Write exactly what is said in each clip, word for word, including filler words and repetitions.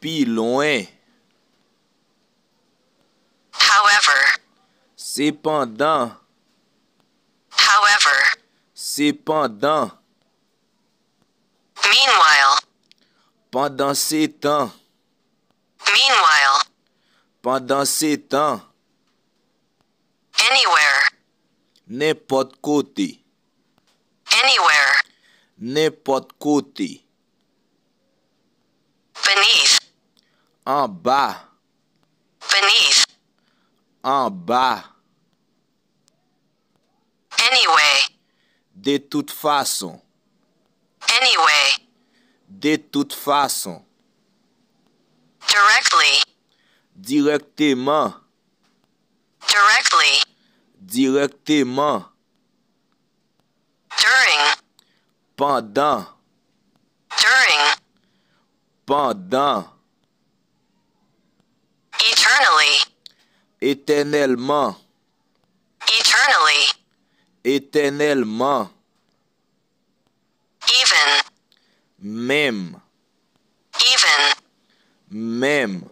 Pi lwen. However. Sepandan. However. Sepandan. Meanwhile. Pandansetan. Meanwhile. Pandansetan. Anywhere. Nenpòt kote. Anywhere. Nenpòt kote. Beneath. Anba. Beneath. Anba. Anyway. De tout fason. Anyway. De tout fason. Directly. Dirèkteman. Directly. Dirèkteman. During. Pandan. During. Pandan. Eternally. Etènèlman. Eternally. Etènèlman. Even. Menm. Even. Menm.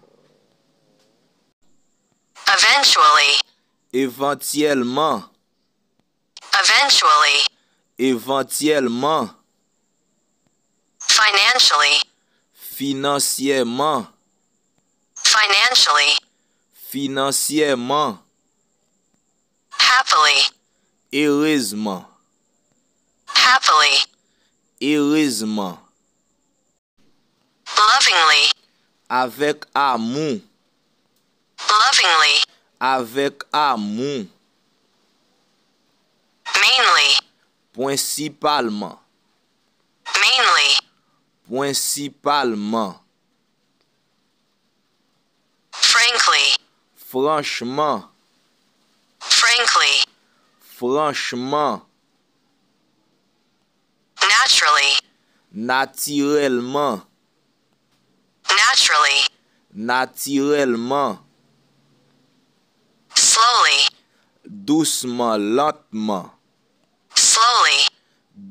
Eventually. Evantyèlman. Eventually. Evantyèlman. Financially. Finansyèman. Financially. Finansyèman. Happily. Erezman. Happily. Erezman. Lovingly. Avèk amou. Lovingly. Avèk amou. Mainly. Prensipalman. Mainly. Prensipalman. Frankly. Franchman. Frankly. Franchman. Naturally. Natirèlman. Naturally. Natirèlman. Slowly. Dousman, lantman. Slowly.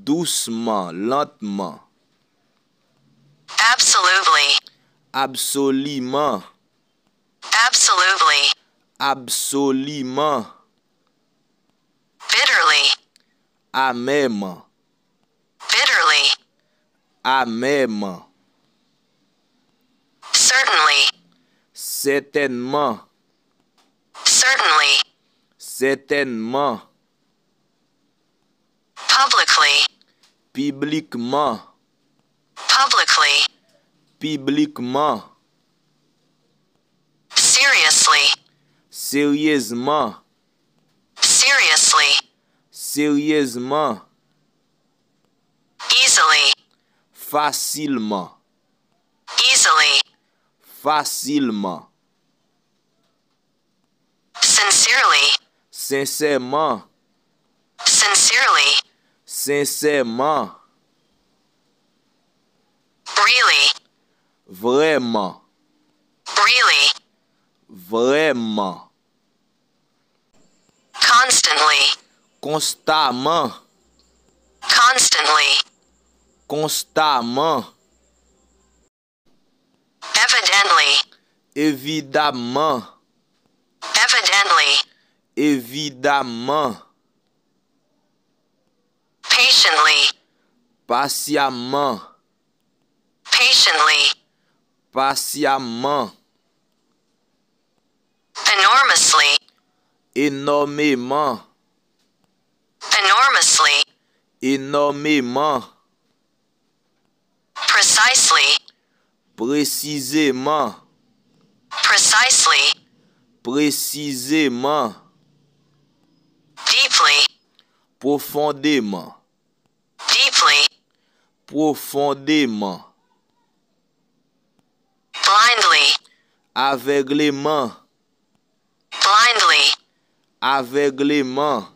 Dousman, lantman. Absolutely. Absoliman. Absolutely. Absoliman. Bitterly. Amèman. Bitterly. Amèman. Certainly. Sètènman. Certainly. Sètènman. Publicly. Piblikman. Publicly. Piblikman. Seriously. Seryezman. Seriously. Seryezman. Easily. Fasilman. Easily. Fasilman. Sincerely. Sensèman. Sincerely. Sensèman. Really. Vrèman. Really. Vrèman. Constantly. Konstaman. Constantly. Konstaman. Evidently. Evidamman. Evidently. Evidamman. Patiently. Pasyamman. Patiently. Pasyamman. Enormously. Enòmeman. Enormously. Enòmeman. Precisely. Presizeman. Precisely. Presizeman. Deeply. Pwofondeman. Deeply. Pwofondeman. Blindly. Avègleman. Blindly. Avègleman.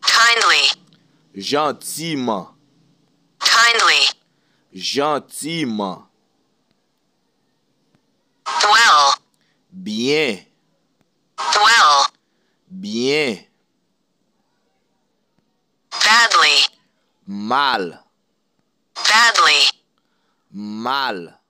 Kindly. Jantiman. Kindly. Jantiman. Well. Byen. Well. Byen. Badly. Mal. Badly. Mal.